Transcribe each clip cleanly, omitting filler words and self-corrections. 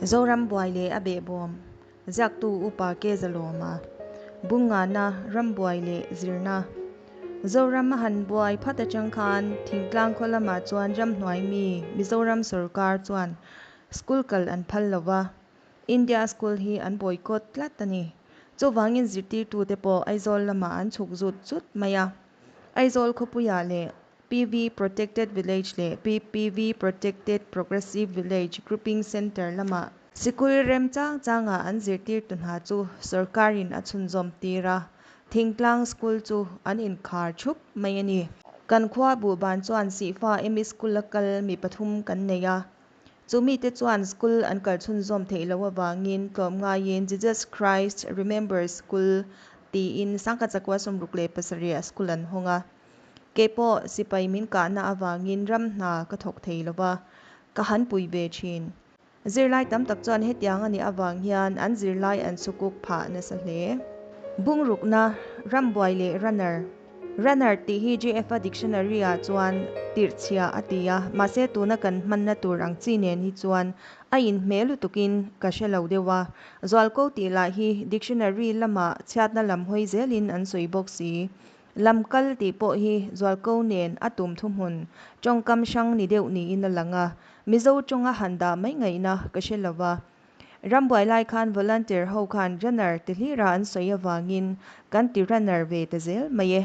Zoram buai leh a behbawm, Ziaktu Upa Kezalawma, Bungngana, Rambuai leh Zirna. Zoram a han buai phat atang khan thingtlang khaw lamah chuan ramhnuai mi Mizoram sawrkar chuan school kal an phal lo va, India school hi an boycott tlat a ni. Chuvangin zirtirtute pawh Aizawl lamah an chhuk zut zut mai a. Aizawl khawpuiah leh PV Protected Village leh PPV Protected Progressive Village Grouping Centre lamah sikul remchang changah an zirtirtu hna chu sawrkarin a chhunzawm tir a, thingtlang school chu an inkhar thup mai a ni. Kan khua buhban chuan Sihfa ME School a kal mi pathum kan nei a, chu mite chuan school an kal chhunzawm theih loh avangin tlawmngaiin Jesus Christ Remembers School tiin Sangkachakua 67 ah school an hawng a. Kei pawh sipai min kahna avangin ram hna ka thawk thei lo va, ka han pui ve thin. Zirlai tam tak chuan hetiang a nih avang hian an zirlai an sukuk phah nasa hle. Bungrukna, Rambuai leh Runner. Runner tih hi JF-a dictionary-ah chuan tirhchhia a ti a, mahse tuna kan hmanna tur ang chi nen hi chuan a inhmeh lutukin ka hre lo deuh a. Zualko tih lah hi dictionary lamah chhiatna lam hawi zelin an sawi bawk si. Lam kal tih pawh hi zualko nen a tum thuhmun tawngkam hrang ni deuh niin a lang a, Mizo tawnga han dah mai ngaihna ka hre lo va. Rambuai lai khan volunteer ho khan runner ti hlira an sawi avangin kan ti runner ve ta zel mai e.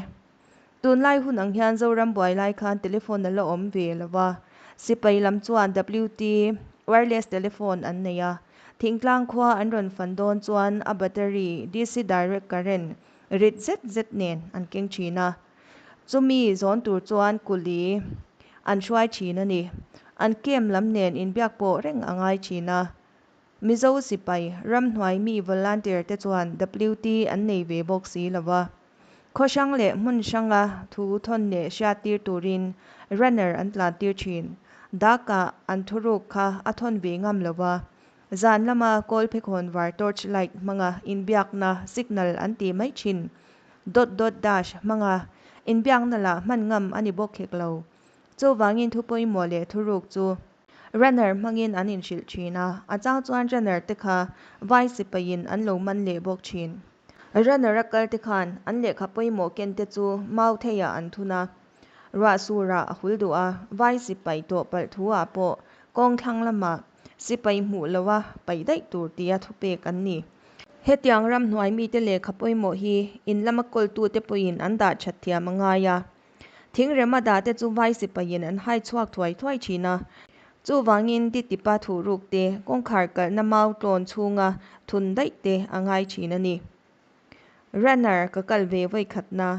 Tunlai hun ang hian Zoram buai lai khan telephone a la awm ve lo va, sipai lam chuan WT, wireless telephone, an nei a, thingtlang khua an rawn fan dawn chuan a battery, DC direct current, Rit zet zet nen an keng thin a, chumi zawn tur chuan kuli an hruai thin a ni. An camp lam nen inbiak pawh reng a ngai thin a. Mizo sipai, ramhnuai mi volunteer te chuan WT an nei ve bawk si lo va. Khaw hrang leh hmun hranga thu thawn leh hriat tir turin runner an tlan tir thin. Dakah an thuruk kha a thawn ve ngam lo va, Zan lama kawl phekhawn var torch light hmanga inbiakna signal an ti mai thin. Dot dot dash hmanga inbiakna lah hman ngam a ni bawk hek lo. Chuvangin thu pawimawh leh thuruk chu runner hmangin an inhrilh thin a, a chang chuan runner te kha vai sipaiin an lo man leh bawk thin. Runner a kal te khan an lehkha pawimawh ken te chu mau theiah an thun a, ruah surah a hul duh a, vai sipai tawh palh thu ah pawh kawng thlang lamah Sipai hmuh loha paih daih tur tia thupek an ni. Hetiang ramhnuai mite lehkha pawimawh hi in lama kawltute pawhin an dah that thiam a ngai a. Thingrema dahte chu vai sipaiin an hai chhuak thuai thuai thin a. Chuvangin titipa thuhruk te, kawngkhar kalhna mau tlawn chhunga thun daih te a ngai thin a ni. Runner ka kal ve vawikhatna.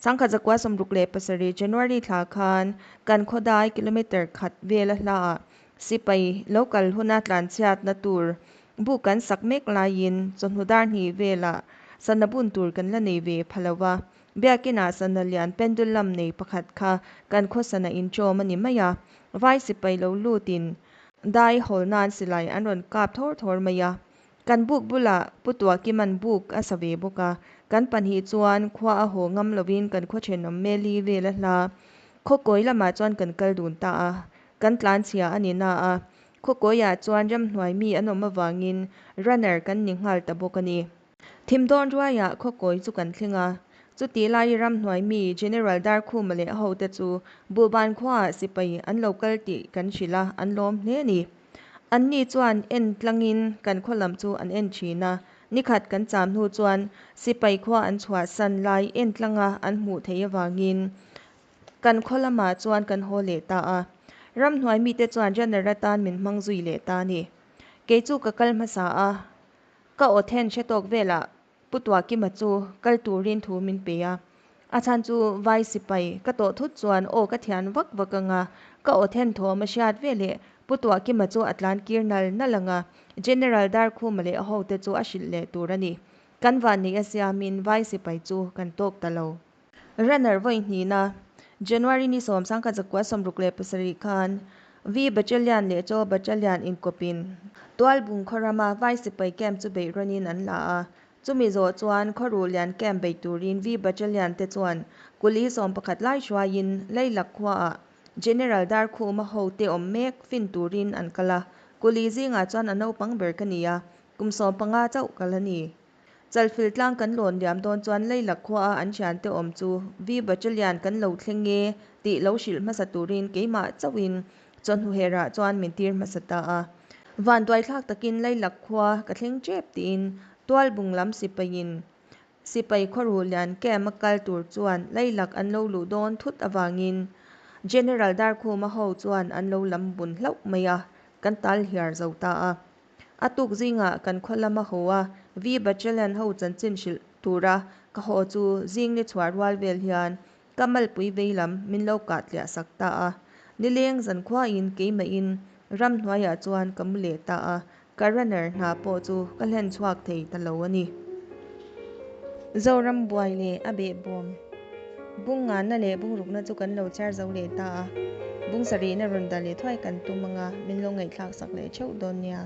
Sangkhat 67 January thla khan kan khawdai kilometer khat vela hlaah sipai lo kal huna tlanchhiatna tur buk kan sak mek laiin chawhnu dar hnih velah sana bun tur kan la nei ve pha lo va. Biakinah sana lian pendulum nei pakhat kha kan khaw sana inṭawm a ni mai a. Vai sipai lo lutin dai hawl nan silai an rawn kap thawr thawr mai a. Kan buk bulah Pu Tuakima'n buk a sa ve bawk a, kan pahnih chuan khua a haw ngam lovin kan khaw thenawm Meli vel a hla. Khawkawi lamah chuan kan kal dun ta a, kan tlan chhia a ni na a, khawkawiah chuan ramhnuai mi an awm avangin runner kan ni nghal ta bawk a ni. Thim dawn ruaiah khawkawi chu kan thleng a, chutih lai ramhnuai mi General Darkhuma leh a hote chu Buhban khuaah sipai an lo kal tih kan hrilh a, an lawm hle a ni. Anni chuan en tlangin kan khaw lam chu an en thin a, nikhat kan cham hnu chuan sipai khua an chhuahsan lai en tlanga an hmuh theih avangin kan khaw lamah chuan kan haw leh ta a. Ramhnuai mite chuan Runner atan min hmang zui leh ta a ni. Kei chu ka kal hmasa a, ka aw then hre tawk velah Pu Tuahkima chu kal turin thu min pe a, a chhan chu vai sipai ka tawh thut chuan aw ka thian vak vak ang a, ka aw then thawm a hriat ve leh Pu Tuahkima chu a tlan kir nal nal ang a, General Darkhuma leh a hote chu a hrilh leh tur a ni. Kan vanneih a siamin vai sipai chu kan tawk ta lo. Runner vawi hnihna, January ni 1967 khan V Battalion leh Chaw Battalion inkawpin Tualbung khaw rama Vai sipai camp chu beih rawnin an la a. Chumi zawh chuan Khawruh lian camp bei turin V Battalion te chuan kuli 11 lai hruaiin Leilak khuaah General Darkhuma hote awm mek fin turin an kal a. Kuli zingah chuan a naupang ber ka ni a, kum 15 chauh ka la ni. Chalfilh tlang kan lawn liam dawn chuan Leilak khuaa an thiante awm chu V Battalion kan lo thleng e tih lo hrilh hmasa turin keimah chauhin chawhnu herah chuan min tir hmasa ta a. Vanduaithlak takin Leilak khua ka thleng tep tiin Tualbung lam sipaiin Sipai khuaruh lian camp a kal tur chuan Leilak an lo luh dawn thut avangin General Darkhuma ho chuan an lo lam bun hlauh mai a, kan tal hiar zo ta a. A tuk zingah kan khaw lama haw a, V Battalion ho chanchin hrilh tura ka haw chu zing ni chhuah rual vel hian ka malpui vei lam min lo kah tliah sak ta a. Nileng zankhuain keimahin ramhnuaiah chuan ka mu leh ta a, ka runner hna pawh chu ka hlen chhuak thei ta lo a ni. Zoram buai leh a behbawm bung ngana leh bungrukna chu kan lo chhiar zo leh ta a, bung sarihna rawn dah leh thuai kan tum anga min lo ngaihthlak sak leh theuh dawn nia.